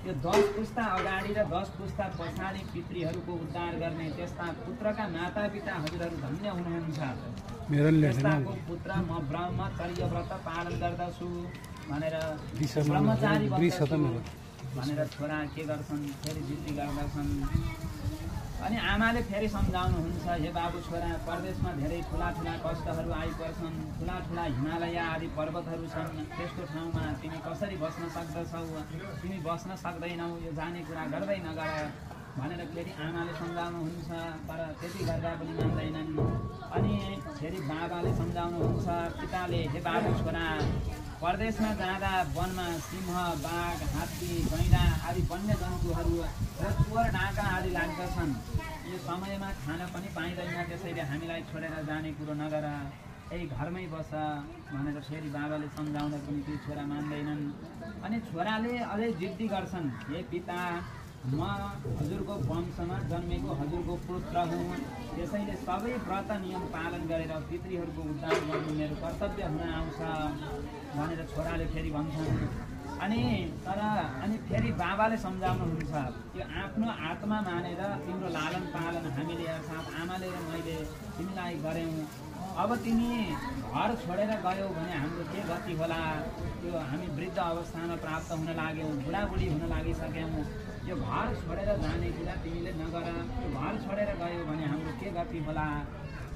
यो 10 पुस्ता अगाडि र 10 पुस्ता पछाडि पितृहरूको उद्धार गर्ने त्यस्ता पुत्रका मातापिता हजुरहरू धन्य हुनुहुन्छ। त्यस्ताको पुत्र म ब्रह्मचर्य व्रत पालन गर्दछु भनेर ब्रह्मचारी भनेर छोरा के गर्छन्, फेरि जिद्दी गर्दछन्। अनि आमाले फेरि सम्झाउनुहुन्छ, हे बाबु छोरा, परदेशमा धेरै ठुला कष्टहरू आइपर्छन्, ठुला हिमालय आदि पर्वतहरू छन्, त्यस्तो ठाउँमा तिमी कसरी बस्न सक्दछौ, तिमी बस्न सक्दैनौ, यो जाने कुरा गर्दै नगर भनेर फेरि आमाले सम्झाउनुहुन्छ। तर त्यति गर्दा पनि मान्दैनन्। अनि फेरि बाबाले सम्झाउनुहुन्छ, पिताले, हे बाबु छोरा, परदेशमा जाँदा वनमा सिंह, बाघ, हात्ती, गैँडा आदि वन्य जन्तुहरू र चोर डाका आदि लाग्दछन्। यो समयमा खान पनि पाइँदैन, त्यसैले हामीलाई छोडेर जाने कुरो नगर, यही घरमै बस भनेर फेरि बाबाले सम्झाउँदा पनि ती छोरा मान्दैनन्। अनि छोराले अझै जिद्दी गर्छन्, हे पिता, म हजुरको वंशमा जन्मेको हजुरको पुत्र हुँ, त्यसैले सबै व्रत नियम पालन गरेर पितृहरूको उद्धार गर्नु मेरो कर्तव्य हुन आउँछ भनेर छोराले फेरि भन्छन्। अनि फेरि बाबाले सम्झाउनुहुन्छ, यो आफ्नो आत्मा मानेर तिम्रो लालन पालन हामीले अर्थात् आमाले र मैले तिमीलाई गऱ्यौँ। अब तिमी घर छोडेर गयौ भने हाम्रो के गति होला? यो हामी वृद्ध अवस्थामा प्राप्त हुन लाग्यौँ, बुढाबुढी हुन लागिसक्यौँ। यो घर छोडेर जाने कुरा तिमीले नगर, यो घर छोडेर गयो भने हाम्रो के गति होला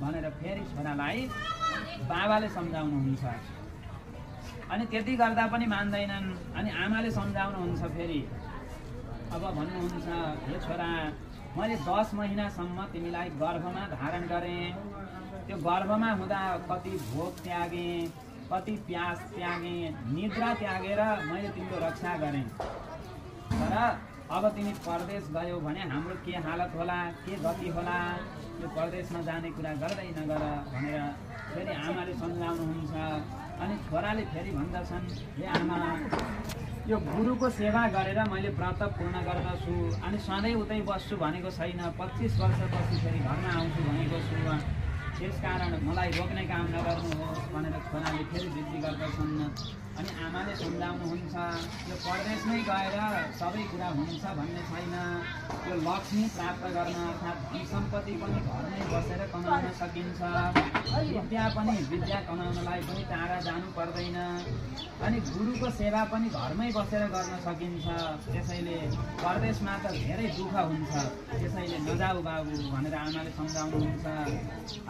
भनेर फेरि छोरालाई बाबाले सम्झाउनुहुन्छ। अनि त्यति गर्दा पनि मान्दैनन्। अनि आमाले सम्झाउनुहुन्छ फेरि, अब भन्नुहुन्छ, हे छोरा, मैले 10 महिनासम्म तिमीलाई गर्भमा धारण गरेँ। त्यो गर्भमा हुँदा कति भोक त्यागेँ, कति प्यास त्यागेँ, निद्रा त्यागेर मैले तिम्रो रक्षा गरेँ। तर अब तिमी परदेश गयौ भने हाम्रो के हालत होला, के गति होला? यो परदेशमा जाने कुरा गर्दै नगर भनेर फेरि आमाले सम्झाउनुहुन्छ। अनि छोराले फेरि भन्दछन्, हे आमा, यो गुरुको सेवा गरेर मैले व्रत पूर्ण गर्दछु। अनि सधैँ उतै बस्छु भनेको छैन, 25 वर्षपछि फेरि घरमा आउँछु भनेको छु। त्यसकारण मलाई रोक्ने काम नगर्नुहोस् भनेर छोराले फेरि जिद्दी गर्दछन्। अनि आमाले सम्झाउनुहुन्छ, यो परदेशमै गएर सबै कुरा हुन्छ भन्ने छैन। यो लक्ष्मी प्राप्त गर्न अर्थात् धन सम्पत्ति पनि घरमै बसेर कमाउन सकिन्छ, विद्या कमाउनलाई पनि टाढा जानु पर्दैन। अनि गुरुको सेवा पनि घरमै बसेर गर्न सकिन्छ। त्यसैले परदेशमा त धेरै दुःख हुन्छ, त्यसैले नजाऊ बाबु भनेर आमाले सम्झाउनुहुन्छ।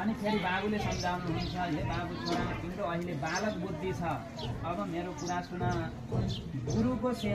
अनि फेरि बाबुले सम्झाउनुहुन्छ, हे बाबु छोरा, तिम्रो अहिले बालक बुद्धि छ, अब मेरो कुरा सुन, गुरुको सेवा